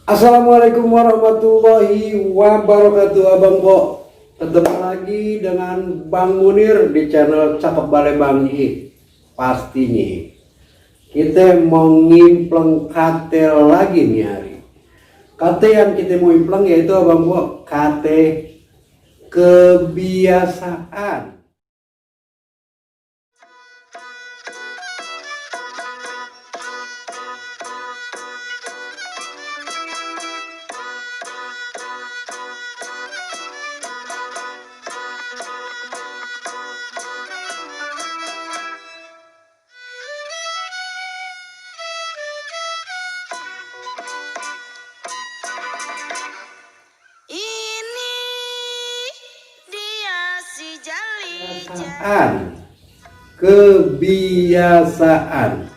Assalamualaikum warahmatullahi wabarakatuh, Abang Bo. Ketemu lagi dengan Bang Munir di channel Cakep Bale Bang I. Pastinya kita mau ngimpleng kate lagi nih hari. Kate yang kita mau impleng yaitu Abang Bo, kate kebiasaan. Kebiasaan.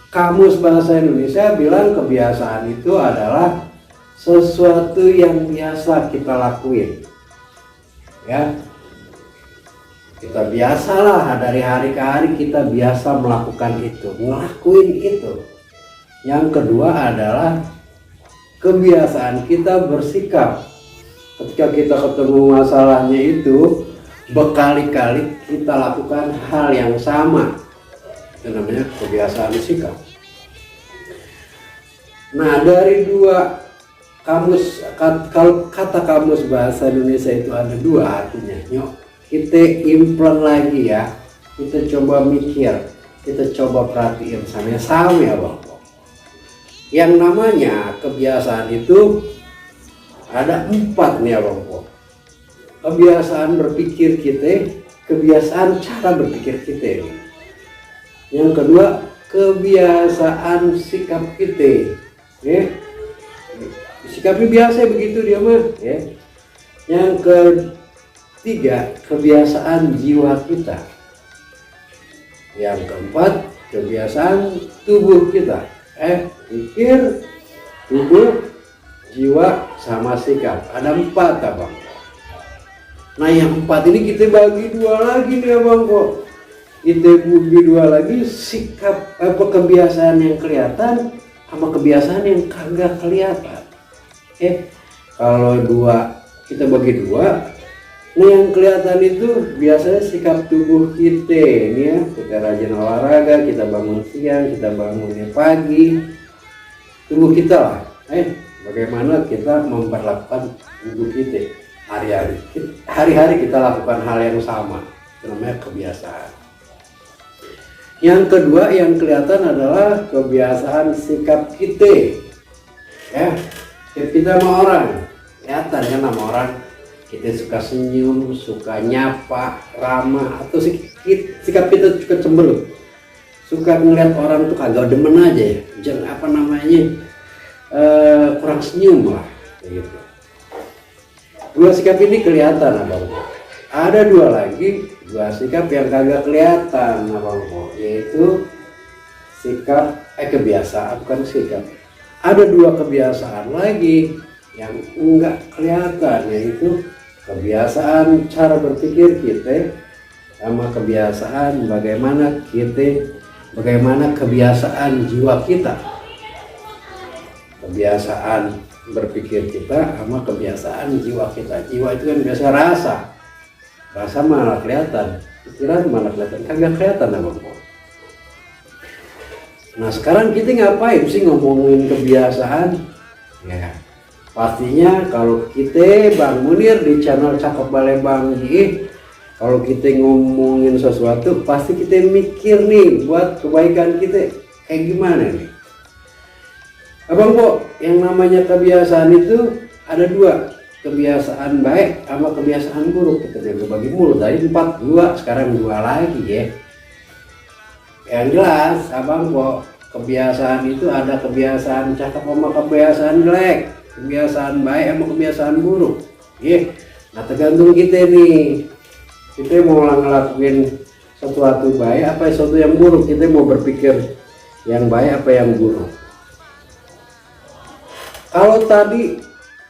Kamus Bahasa Indonesia bilang kebiasaan itu adalah sesuatu yang biasa kita lakuin. Ya. Kita biasalah dari hari ke hari kita biasa melakukan itu, ngelakuin itu. Yang kedua adalah kebiasaan kita bersikap. Ketika kita ketemu masalahnya itu berkali-kali kita lakukan hal yang sama, itu namanya kebiasaan sikap. Nah, dari dua kamus, kalau kata kamus Bahasa Indonesia itu ada dua artinya. Yuk kita impleng lagi ya, kita coba mikir, kita coba perhatiin sama ya Bang. Yang namanya kebiasaan itu ada 4 nih Abang Po. Kebiasaan berpikir kita, kebiasaan cara berpikir kita. Yang kedua, kebiasaan sikap kita. Ya. Sikapnya biasa begitu dia mah. Ya. Yang ketiga, kebiasaan jiwa kita. Yang keempat, kebiasaan tubuh kita. Pikir, tubuh, jiwa, sama sikap. Ada 4 Abang. Nah yang 4 ini kita bagi 2 lagi nih Abang kok. Kita bagi 2 lagi, sikap kebiasaan yang kelihatan sama kebiasaan yang kagak kelihatan. Kalau 2 kita bagi 2. Nah yang kelihatan itu biasanya sikap tubuh kita ini ya. Kita rajin olahraga, kita bangun siang, kita bangunnya pagi. Tubuh kita lah. Bagaimana kita memperlakukan tubuh kita hari-hari kita lakukan hal yang sama, itu namanya kebiasaan. Yang kedua yang kelihatan adalah kebiasaan sikap kita. Ya, kita sama orang kelihatan kan, sama orang kita suka senyum, suka nyapa, ramah, atau sikap kita suka cemberut, suka ngeliat orang tuh kagak demen aja ya, jangan kurang senyum lah gitu. 2 sikap ini kelihatan Abang. Ada 2 lagi, 2 sikap yang kagak kelihatan Abang, yaitu sikap kebiasaan, bukan sikap. Ada 2 kebiasaan lagi yang enggak kelihatan, yaitu kebiasaan cara berpikir kita sama kebiasaan bagaimana kebiasaan jiwa kita. Kebiasaan berpikir kita sama kebiasaan jiwa kita. Jiwa itu kan biasa rasa malah kelihatan, pikiran malah kelihatan, kagak kelihatan Abang. Nah sekarang kita ngapain sih ngomongin kebiasaan ya? Pastinya kalau kita Bang Munir di channel Cakep Bale Bang I, kalau kita ngomongin sesuatu pasti kita mikir nih buat kebaikan kita kayak gimana nih Abang Po. Yang namanya kebiasaan itu ada 2, kebiasaan baik sama kebiasaan buruk. Kita bagi mulu dari 4 2, sekarang 2 lagi ya. Yang jelas Abang Po, kebiasaan itu ada kebiasaan cakep sama kebiasaan jelek, kebiasaan baik sama kebiasaan buruk. Nah tergantung kita nih, kita mau ngelakuin sesuatu baik apa sesuatu yang buruk, kita mau berpikir yang baik apa yang buruk. Kalau tadi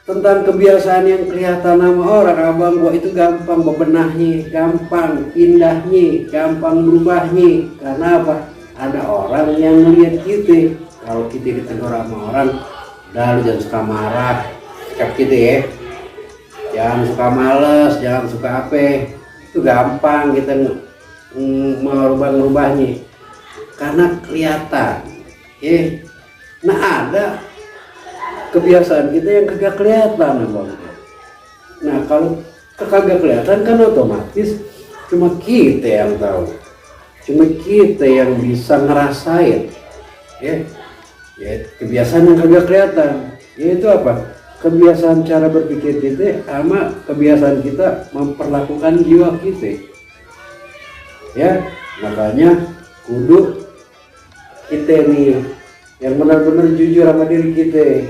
tentang kebiasaan yang kelihatan sama orang Abang, itu gampang bebenahnya, gampang pindahnya, gampang berubahnya. Karena apa? Ada orang yang melihat kita. Kalau kita ditegur sama orang, Udah, lu jangan suka marah, sikap kita ya. Jangan suka males, jangan suka apa. Itu gampang kita merubah-rubahnya. Karena kelihatan. Nah ada kebiasaan kita yang kagak kelihatan, Bang. Nah kalau kagak kelihatan kan otomatis cuma kita yang tahu. Cuma kita yang bisa ngerasain. Ya, kebiasaan yang kagak kelihatan, yaitu apa? Kebiasaan cara berpikir kita sama kebiasaan kita memperlakukan jiwa kita. Ya, makanya kudu kita nih yang benar-benar jujur sama diri kita.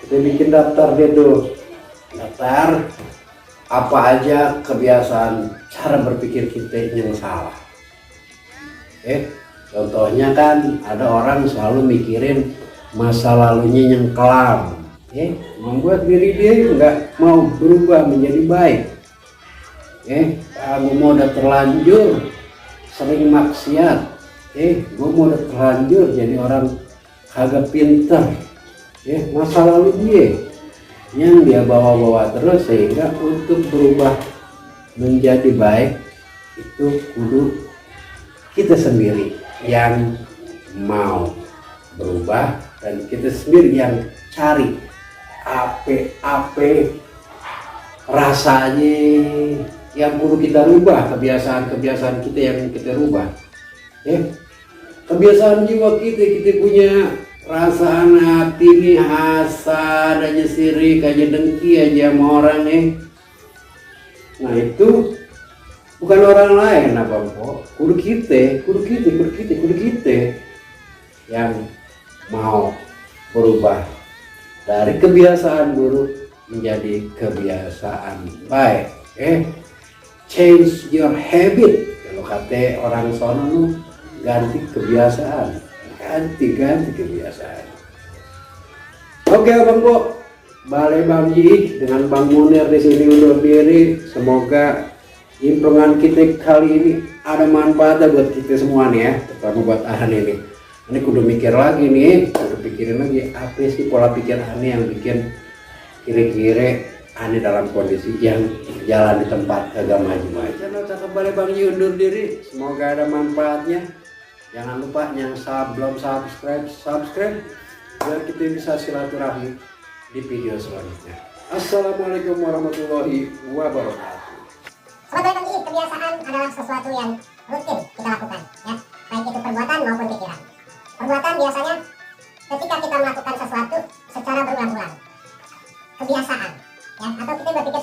Kita bikin daftar deh tuh, daftar apa aja kebiasaan cara berpikir kita yang salah. Contohnya kan ada orang selalu mikirin masa lalunya yang kelam, membuat diri dia nggak mau berubah menjadi baik. Gue mau udah terlanjur sering maksiat, gue mau udah terlanjur jadi orang kagak pinter. Masa lalu dia yang dia bawa-bawa terus, sehingga untuk berubah menjadi baik itu kudu kita sendiri yang mau berubah, dan kita sendiri yang cari apa rasanya yang perlu kita rubah, kebiasaan-kebiasaan kita yang kita rubah. Kebiasaan jiwa kita punya perasaan hati nih, hasad aja, sirik aja, dengki aja sama orang Nah itu bukan orang lain apa kok, kudu kita yang mau berubah dari kebiasaan buruk menjadi kebiasaan baik. Change your habit, kalau kata orang sono, ganti kebiasaan, ganti kebiasaan. Oke Bang Bo, Balai Bang Ji dengan Bang Munir di sini undur diri. Semoga improvan kita kali ini ada manfaatnya buat kita semua nih ya, terutama buat Ani nih. Ini kudu mikir lagi nih, kudu pikirin lagi apa sih pola pikir Ani yang bikin kira-kira Ani dalam kondisi yang jalan di tempat kagak maju-maju. Channel Cakep Balai Bang Ji undur diri, semoga ada manfaatnya. Jangan lupa yang belum subscribe biar kita bisa silaturahmi di video selanjutnya. Assalamualaikum warahmatullahi wabarakatuh. Sobat Balai Bang Ji, kebiasaan adalah sesuatu yang rutin kita lakukan, ya, baik itu perbuatan maupun pikiran. Perbuatan biasanya ketika kita melakukan sesuatu secara berulang-ulang, kebiasaan, ya, atau kita berpikir